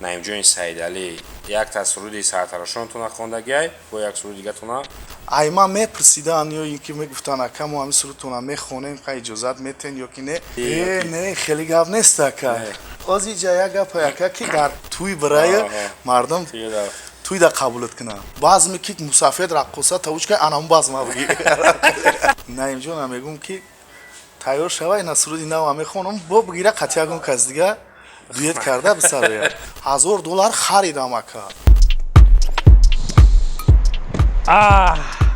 Наимҷони Саидалӣ якта суруди сартарошонтона хондагиай, бо як суруди дигатона. Ай ман мепурсидан ё ин ки мегуфтан, ака, мо ҳамин сурудтона мехонем, ха, иҷозат метен ё ки не? Э, не, хеле гап нест, ака. Ози ҷа як гапа, ака, ки дар тӯй бирая мардум тӯй да қабулат кунанд. Баъзме ки мусафед раққоса тавучка анам базма буги. Наимҷона мегум, ки тайёр шава, ина суруди нава мехонам, бо бигира қатъи ягон кас дига дуэт карда бисароя. 1000 доллар харидам, ака.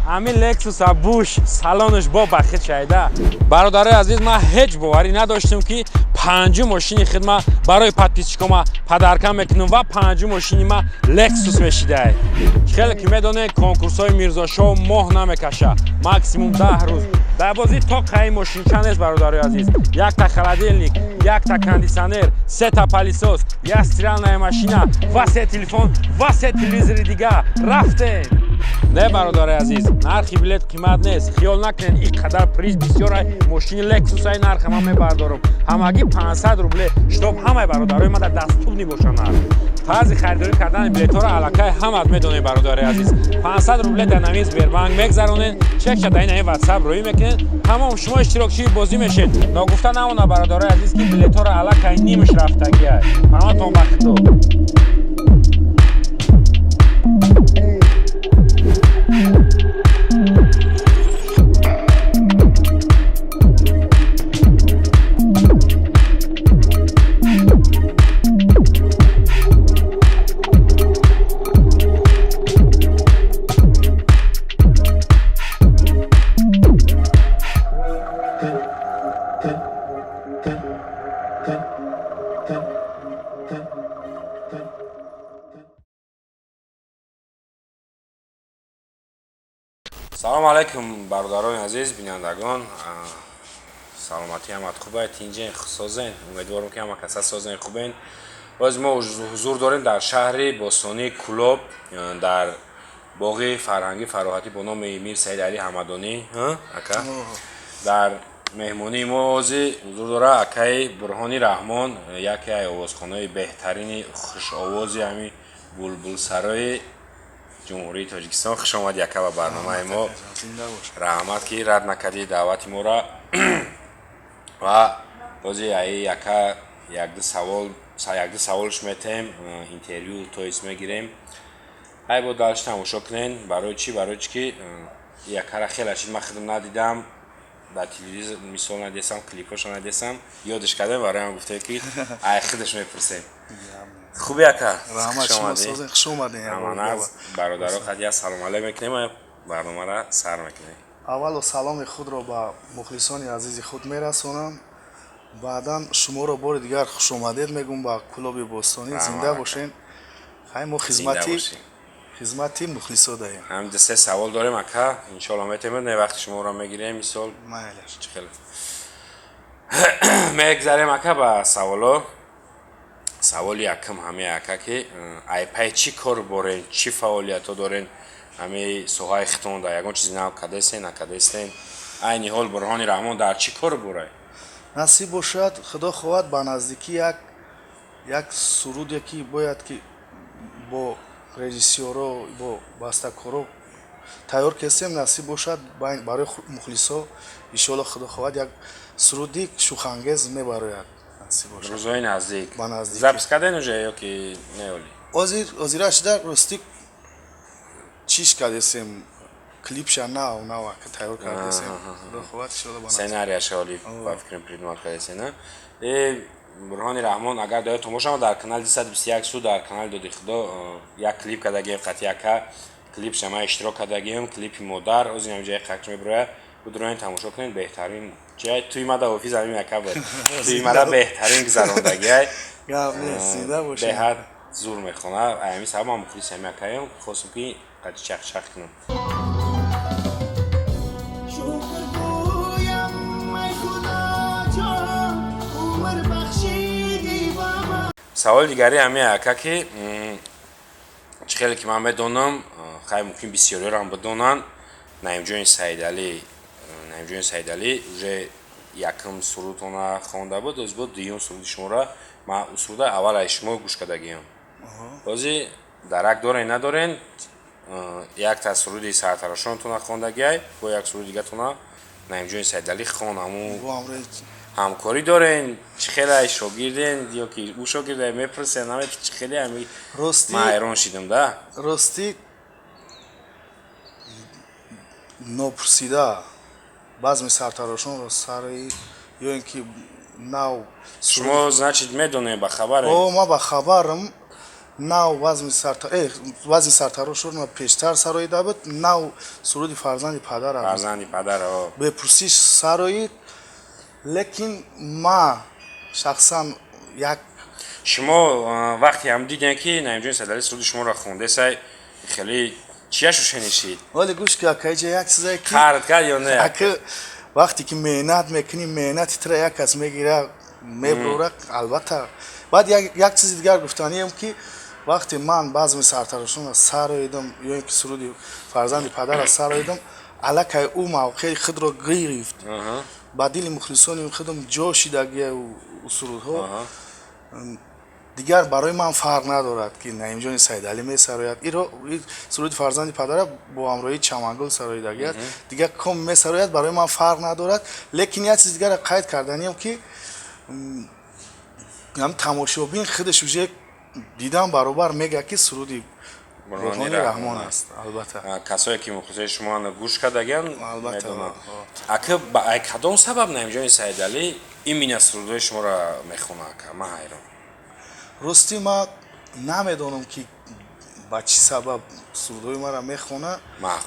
Ҳамин Лексуса буш салонаш бо бахит шайда. Бародарои азиз, ман ҳеҷ боварӣ надоштам, ки панҷу мошини хидма барои подписчикома подарка мекунам ва панҷу мошини ма Лексус мешидай. Хеле ки медонед, конкурсҳои Мирзошоу моҳ намекаша, максимум 10 рӯз. Дар бозӣ то қаи мошинча нест, бародарои азиз: якта холодильник, якта кондитсионер, сета пылесос, як стиральная машина ва се телефон ва се телевизори дига. Рафтем. Не, бародари азиз, нархи билет қимат нест, хиёл накунед, ин қадар приз бисёрай, мошини Лексусай, нарха ман мебардорам, ҳамагӣ 500 рубле, чтоб ҳамаи бародарои ман дар доступный боша нарх. Тарзи харидорӣ кардани билетҳоро аллакай ҳамат медонед, бародари азиз. 500 рубле дар нами Сбербанк мегзаронед, чекша дар ин Ватсап рӯӣ мекунед, тамом, шумо иштирокчии бозӣ мешед. Ногуфта намона, бародарои азиз, ки билетҳоро аллакай нимаш рафтагиай. Паноҳтон ба Худо. Салому алайкум, бародарони азиз, бинандагон. Саломатӣ ҳамат хубай, тинҷен, созен? Умедворам, ки ҳама каса созен, хубен. Боз мо ҳузур дорем дар шаҳри бостонии Кӯлоб, дар боғи фарҳангӣ фароҳатӣ бо номи Мир Саид Али Ҳамадонӣ. Ака, дар меҳмонии мо ҳозир ҳузур дора акаи Бурҳони Раҳмон, яке аз овозхонаи беҳтарини хушовози ҳамин булбулсарои Ҷумҳурии Тоҷикистон. Хуш омадӣ, ака, ба барномаи мо. Раҳмат, ки рад накардӣ даъвати моро. Ва бози аи яка якду савол, якду саволш метем, интервю то есть мегирем. Ҳай, бо дальше тамошо кунен. Барои чӣ? Барои чӣ ки якара хеле шид, ман худам надидам дар телевизор, мисол надесам, клипҳошо надесам, ёдаш кардем, барои гуфтем, ки ай худаш мепурсем. Хуби, ака? Хуш омадед. Бародаро қад як салом алейк мекунем, барномаро сар мекунем. Аввало саломи худро ба мухлисони азизи худ мерасонам, баъдан шуморо бори дигар хушомадед мегӯм ба Кӯлоби бостонӣ. Зинда бошен. Хай, мо хизмати мухлисо даем. Ҳамида се савол дорем, ака, иншоалло метемед, не вақти шуморо мегирем, мисол. Майлаш. Хеле мегзарем, ака, ба саволо. Саволи якум ҳамин, ака, ки айпай чӣ кор борен, чӣ фаъолиятҳо дорен, ҳамин соҳаи хитон дар ягон чизи нав кадестен, накадестен? Айни ҳол Бурҳони Раҳмон дар чӣ кор борай? Насиб бошад, Худо хоҳад, ба наздикӣ як суруде, ки бояд ки бо режиссёро, бо бастакоро тайёр кестем, насиб бошад, барои мухлисо, иншоалло, Худо хоҳад, як суруди шӯхангез мебарояд. Рӯзҳои наздик запись карден уже ё ки не оли? Озира шида, рости, чиш кардесем, клипша нав нав тайёр кардесем, Худо хоҳад, иншоалло. Ба сценарияша оли ба фикрам придумать кардесем, на? Бурҳони Раҳмон, агар доятон бошам, дар канали 221 су, дар канали Доди Худо як клип кардагием қати яка, клипша ман иштирок кардагием, клипи модар. Озин ҳам ҷои қакш мебирояд, будроен, тамошо кунед. Беҳтарин ҷай туи мада ҳофиз ҳамин яка буд, туи мада беҳтарин гузарондагиай. Гап нест, зинда бошед. Беҳад зур мехона. Ҳамин сабаб ман мухлиси ҳамин якаем, хостум, ки қати чақчақ кунам. Шукр гӯям, ай Худоҷон, умр бахшидӣ ба ман. Саволи дигари ҳамин, ака, ки чӣ хеле ки ман медонам, хай, мумкин бисёриёрам бидонанд, Наимҷони Саидалӣ, Наимҷони Саидалӣ уже якум сурудтона хонда буд, оз буд дуюм суруди шуморо. Ман суруда аввал аз шумо гӯш кардагиам. Ҳозир дарак дорен, надорен, якта суруди сартарошонтона хондагиай, бо як суруди дигатона Наимҷони Сайдалӣ хон. Ҳамун ҳамкорӣ дорен, чӣ хелай, шогирден ё ки ӯ шогирда, мепурсен, наме чӣ хеле ами? Ростӣ, ман ҳайрон шидам да. Ростӣ, нопурсида базми сартарошонро сароид ё ин ки нав. Шумо, значит, медонем, ба хабарем. О, ман ба хабарам. Нав базми сартарошонро пештар сароида буд, нав суруди фарзанди падара. Фарзанди падара. Бепурсиш сароид, лекин ма шахсан як Шумо вақте ҳам дидем, ки Наимҷони Сайдалӣ суруди шуморо хондесай, хеле чияшу шунишид? Вале гӯш ки, ака, иҷа як чизе ки Қард кард ё не? Ака, вақте ки меҳнат мекунӣ, меҳнати тура як кас мегира, мебурора, албатта. Баъд як чизи дигар гуфтанием, ки вақте ман базми сартарошонро сароидам ё ин ки суруди фарзанди падарро сароидам, аллакай ӯ мавқеи худро гирифт, ба дили мухлисони худам ҷо шидагия сурудҳо. Дигар барои ман фарқ надорад, ки Наимҷони Сайдалӣ месарояд иро, суруди фарзанди падара бо ҳамроҳии Чамангул сароидагиаст, дигар ком месарояд, барои ман фарқ надорад. Лекин як чизи дигарро қайд карданием, ки ҳам тамошобин худаш уже дидан баробар мегӯяд, ки суруди Бурҳони Раҳмон аст, албатта. Касое ки мухлисои шумо гӯш кардагиан, медонанд. Ака, ба ай кадом сабаб Наимҷони Сайдалӣ именно сурудҳои шуморо мехонад, ака? Ман ҳайрон. Ростӣ, ман намедонам, ки ба чӣ сабаб сурудҳои маро мехонад.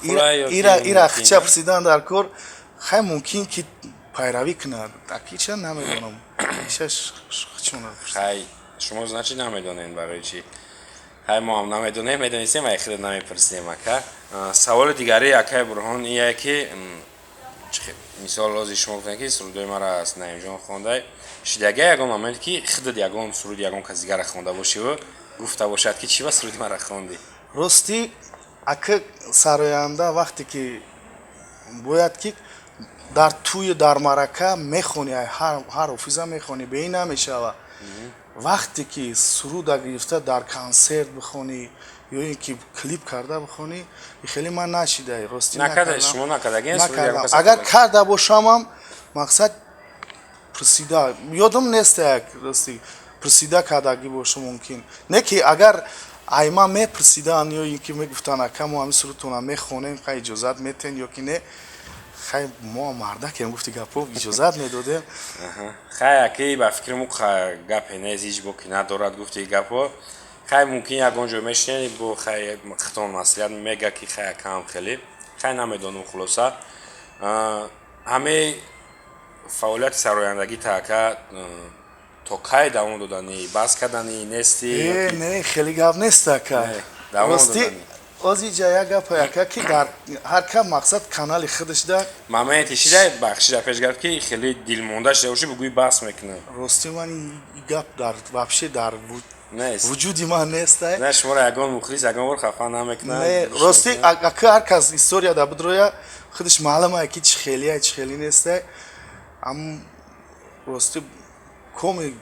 Ира хича пурсидан дар кор. Хай, мумкин ки пайравӣ кунад, акича намедонам. Хай, шумо, значит, намедонед барои чӣ. Хай, мо ҳам намедонем, медонистем, ай хеле намепурсидем, ака. Саволи дигари, акаи Бурҳон, ие ки мисол, ҳозир шумо гуфтед, ки сурудҳои маро аз Наимҷон хондай шидага, ягон момент ки худат ягон суруди ягон кас дигара хонда бошиву гуфта бошад, ки чӣ ба суруди маро хондӣ? Ростӣ, ака, сароянда вақте ки бояд ки дар тӯи, дар маърака мехонӣ, ҳар офиза мехонӣ, бе ин намешава. Вақте ки суруда гирифта дар консерт бихонӣ ё ин ки клип карда бихонӣ, хеле ман нашида, ростӣ. Агар карда бошамам, мақсад, пурсида ёдам нест, як ростӣ пурсида кардагӣ боша мумкин. Не ки агар айма мепурсиданд ё ин ки мегуфтанд: «Ака, мо ҳамин сурудтона мехонем, хай, иҷозат метен ё ки не?» Хай, мо мардакем, гуфти гапо, иҷозат медодем. Хай, аки, ба фикри мо гапе нест, ҳеҷ боки надорад, гуфти гапо. Хай, мумкин ягон ҷо мешунед, бо хай хитон маслиҳат мега, ки хай, акам, хеле хай намедонам. Хулоса, ҳамаи фаъолияти сарояндагӣ та, ака, то кай давом доданӣ, бас карданӣ нести? Не, хеле гап нест, ака, ростӣ. Озиҷа як гапа, ака, ки дар ҳар кам мақсад канали худашда. Моменте шида, бахшида, пеш гап, ки хеле дилмонда шуда бошӣ, бугӯи бас мекунам? Ростӣ, ман ин гап дар вообще дар вуҷуди ман нест. Не, шуморо ягон мухлис ягон бор хафа намекунад? Не, ростӣ, ака, ҳар кас история да бидроя, худаш маълума, ки чӣ хелия, чӣ хеле неста. Ам ростӣ, коми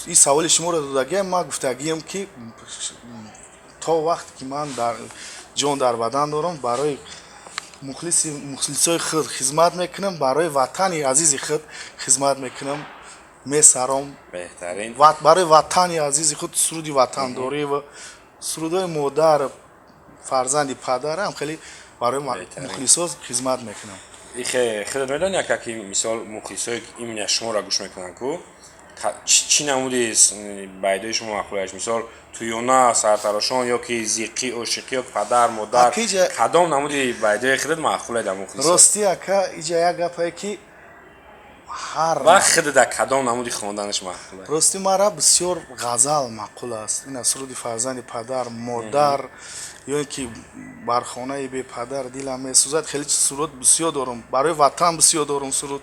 ин саволи шуморо додагиам, ман гуфтагиам, ки то вақте ки ман дар ҷон дар бадан дорам, барои мухлисои худ хизмат мекунам, барои ватани азизи худ хизмат мекунам, месаром. Беҳтарин. Барои ватани азизи худ суруди ватандорӣ ва сурудҳои модар, фарзанди падарам, хеле барои мухлисо хизмат мекунам. Худат медонӣ, ака, ки мисол мухлисое именно шуморо гӯш мекунанд ку, чӣ намуди байдои шумо маъқулаш? Мисол, туёна, сартарошон ё ки зиқӣ, ошиқӣ ё падар, модар, кадом намуди байдои худат маъқуле дар мухлисо? Ростӣ, ака, иҷа як гапае, ки ҳар Ва худат кадом намуди хонданаш маъқуле? Ростӣ, мара бисёр ғазал маъқул аст. Ина суруди фарзанди падар, модар, ё ин ки бар хонаи бепадар дилам месӯзад, хеле суруд бисёр дорум, барои ватан бисёр дорум суруд.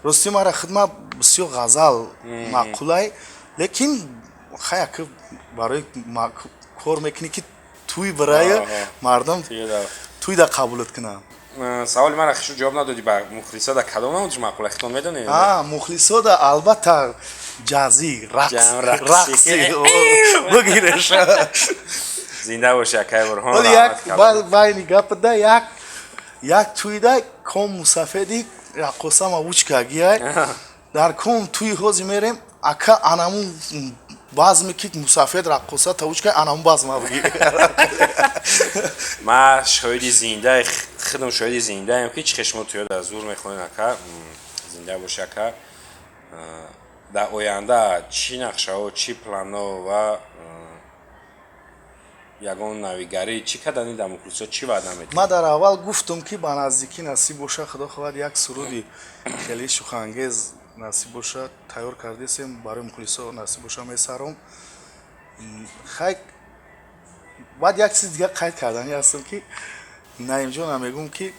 Ростӣ, мара хидмат бисёр ғазал маъқулай, лекин хай, ака, барои кор мекунӣ, ки тӯй бирая, мардум тӯйда қабулат кунанд. Саволи мара хушу ҷавоб надодӣ: ба мухлисода кадом намудиш маъқула, хитон медонед? Мухлисода, албатта. Ҷазӣ рақс. Ҷам рақсӣ. Рақси бигиреш. Зинда боши, акай Бурҳон. Вале як раҳмат калом. Байни гапда як туйда ком мусафеди раққосама вучкагиай дар ком туи ҳози мерем, ака, анамун базме ки мусафед раққоса тавучка, анамун базма бигир. Ман шоҳиди зиндаи худам, шоҳиди зиндаем, ки чӣ хел шумо туё дар зур мехонед, ака. Зинда боши, ака. Дар оянда чӣ нақшаҳо, чӣ планҳо ва ягон навигарӣ чӣ кардани дар мухлисо, чӣ ваъда медиҳед? Ман дар аввал гуфтум, ки ба наздикӣ, насиб боша, худо хоҳад, як суруди хеле шӯхангез, насиб боша, тайёр кардесем барои мухлисо, насиб боша, месаром. Хай, баъд як чизи дига қайд карданӣ ҳастам, ки Наимҷонам мегӯм, ки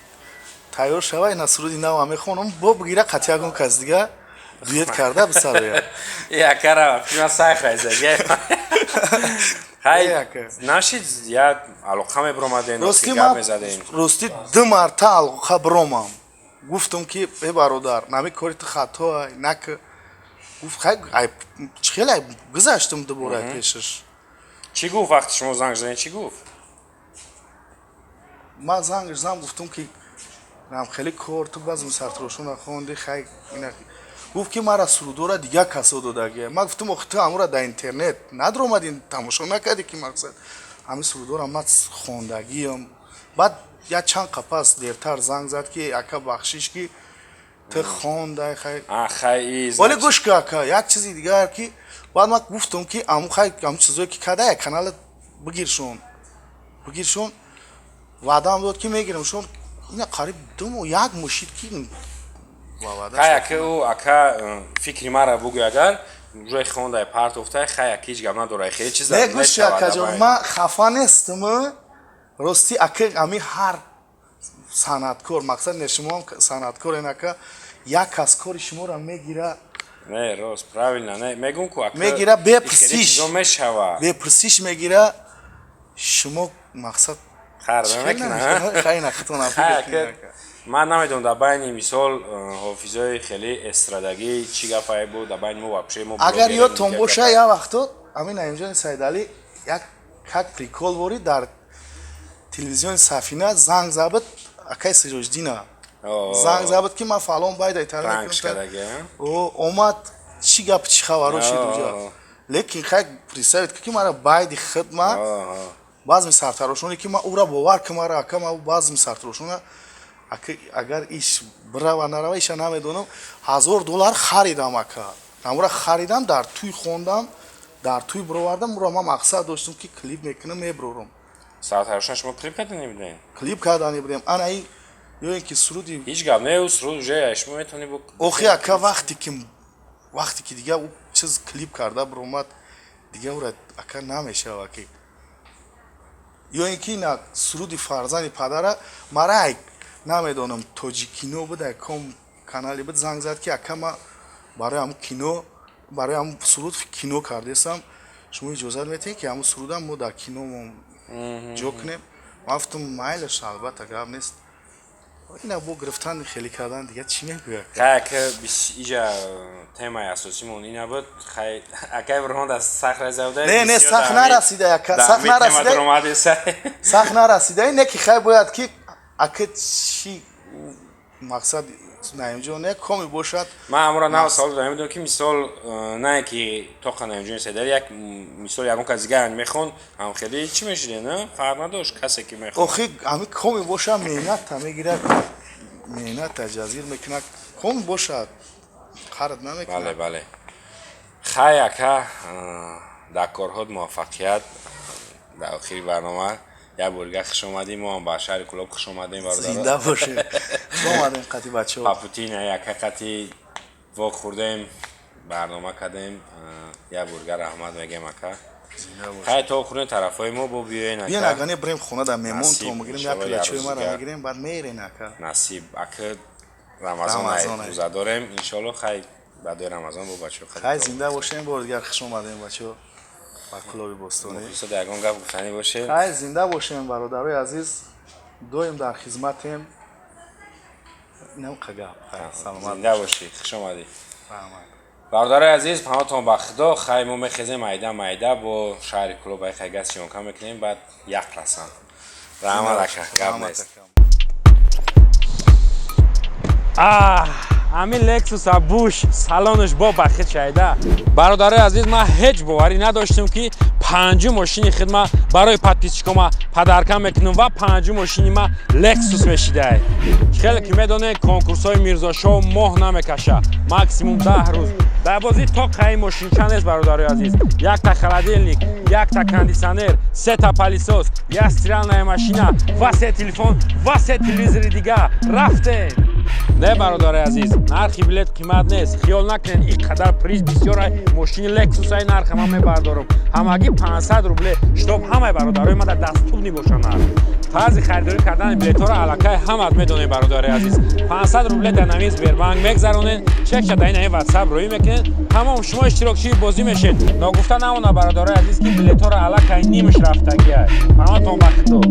тайёр шава, ина суруди нава мехонам, бо бигира қатъи ягон кас дига дуэт карда бисароям. Акара ман сайхайзаги хай. Е, ака. Нашид, як алоқа мебиромадем. Ростӣ гап ман мезадем. Ростӣ, ду марта алоқа биромам, гуфтам, ки э бародар, нами кори ту хато нак. Гуфт, хай, ай чӣ хеле ай гузаштам дубора пешаш. Чӣ гуфт, вақти шумо занг задем, чӣ гуфт? Ман зангаш зам, гуфтам, ки нам хеле кор ту баъзе сартарошона хонди. Хай, ина гуфт, ки мара сурудора дигар касо додагия. Ман гуфтам, охи ту амура дар интернет надромадин, тамошо накардӣ, ки мақсад ҳамин сурудора ман хондагиам. Баъд як чанд қапас дертар занг зад, ки ака, бахшиш, ки ту хондай, хай. А, хай. Вале гӯш ка, ака, як чизи дигар, ки баъд ман гуфтам, ки аму хай, аму чизое ки када, як канала бигиршон, бигиршон. Ваъдаам дод, ки мегирамшон. Ина қариб 2 моҳ, як моҳ шид, ки ба ваъда. Хай, ака, ӯ ака, фикри мара бугӯ, агар ҷои хондай партофтай, хай, ака, ҳеҷ гап надора, хеле чиз. Не, гӯш, акаҷон, ман хафа нестам. Ростӣ, ака, ами ҳар санъаткор, мақсад не, шумоам санъаткорен, ака, як кас кори шуморо мегира. Не, рост, правильно, не мегум ку, ака. Мегира бепурсиш. Хеле чизо мешава. Бепурсиш мегира, шумо мақсад хар намекуна. Хай, нахтона. Хай, ака, ман намедонам, дар байни мисол ҳофизои хеле эстрадагӣ чӣ гапае буд, дар байни мо вообще мо Агар блогерем, ёдтон дигар боша, гапа. як вақто ҳамин Наимҷони Саидалӣ як как прикол ворид дар телевизиони Сафина занг забид, акай Сироҷдина занг забид, ки ман фалон байда. Пранк кардаги, а? Омад, чӣ гап, чӣ хабаро шид уҷа. Лекин хай, представить, ки мара байди хидма базми сартарошоне, ки ман ӯра бовар ки мара, ака, ман базми сартарошона, ака, агар иш бирава нарава, иша намедонам, 1000 доллар харидам, ака, намура харидам, дар туй хондам, дар туй бировардам ура. Ман мақсад доштам, ки клип мекунам, меброрам. Сартарошона шумо клип карда будем? Клип кардани будем. Ана и ё ин ки суруди. Ҳеҷ гап не, ӯ суруд уже шумо метавонӣ бо Охи, ака, вақте ки дига ӯ чиз клип карда биромад, дига ӯра, ака, намешава, ки ё ин ки на суруди фарзанди падара мара, ай намедонам, Тоҷикино буд, ай ком канале буд, занг зад, ки ака, ма барои ҳамун кино, барои ҳамун суруд кино кардесам, шумо иҷозат метиҳед, ки ҳамун сурудам мо дар кино ҷо кунем? Ман гуфтам, майлаш, албатта, гап нест. Ина бо гирифтан, хеле кардан, дига чӣ мегӯяд? Хай, ака, иҷа темаи асосимон ина буд. Хай, акай Бурҳон дар сахт расида. Не, не, сахт нарасида, ака, сахт нарасида, сахт нарасида. Не, ки хай, бояд ки, ака, чӣ мақсад, Наимҷон не коми бошад. Ман ҳамура нав савол додам, медонам, ки мисол на ки тоқа Наимҷони Сайдари, як мисол ягон кас дигар мехон ҳам, хеле чӣ мешиде, на фарқ надошт, касе ки мехон. Охи, ҳами коми боша, меҳната мегирад, меҳната ҷазир мекунад, коми бошад, қард намекунад. Бале, бале. Хай, ака, дар корҳот муваффақият. Дар охири барнома як бор дига хуш омадем, мо ҳам ба шаҳри Кӯлоб хуш омадем, бародаро. Зинда бошед, хуш омадем қати бачаҳо. Папутина яка қати вохӯрдем, барнома кардем. Як бор дига раҳмат мегем, ака. Хай, то хӯрдем, тарафҳои мо бо биёен. Биён, ага, не бирем хона, дар меҳмон то мегирем, як пила чой мара мегирем, баъд мерен, ака. Насиб, ака, Рамазон рӯза дорем, иншоалло. Хай, баъдои Рамазон бо бачаҳо. Хай, зинда бошем. Бори дигар хуш омадем, бачаҳо, ба Кӯлоби бостонӣ. Мухлисо ягон гап гуфтанӣ боше? Хай, зинда бошем, бародарои азиз, доим дар хизматем. Инам қа гап. Саломат. Зинда бошӣ, хуш омадӣ. Раҳмат. Бародарои азиз, паноҳтон ба Худо. Хай, мо мехезем майда майда бо шаҳри Кӯлоб, ай газ съёмка мекунем, баъд як расан. Раҳмат, ака, гап нест. Ҳамин Лексуса буш, салонаш бо бахит шайда. Бародарои азиз, ман ҳеҷ боварӣ надоштам, ки панҷу мошини хидма барои подписчикома подарка мекунам ва панҷу мошини ма Лексус мешидай. Хеле ки медонед, конкурсҳои Мирзошоу моҳ намекаша, максимум 10 рӯз. Дар бозӣ то қаи мошинча нест, бародарои азиз: якта холодильник, якта кондитсионер, сета пылесос, як стиральная машина ва се телефон ва се телевизори дига. Рафтем. Не, бародари азиз, нархи билет қимат нест, хиёл накунед, ин қадар приз бисёрай, мошини Лексусай, нарха ман мебардорам, ҳамагӣ 500 рубле, чтоб ҳамаи бародарои ман дар доступный боша нарх. Тарзи харидорӣ кардани билетҳоро аллакай ҳамат медонед, бародари азиз. 500 рубле дар нами Сбербанк мегзаронед, чекша дар ин Ватсап рӯӣ мекунед, тамом, шумо иштирокчии бозӣ мешед. Ногуфта намона, бародарои азиз, ки билетҳоро аллакай нимаш рафтагиай. Паноҳтон ба Худо.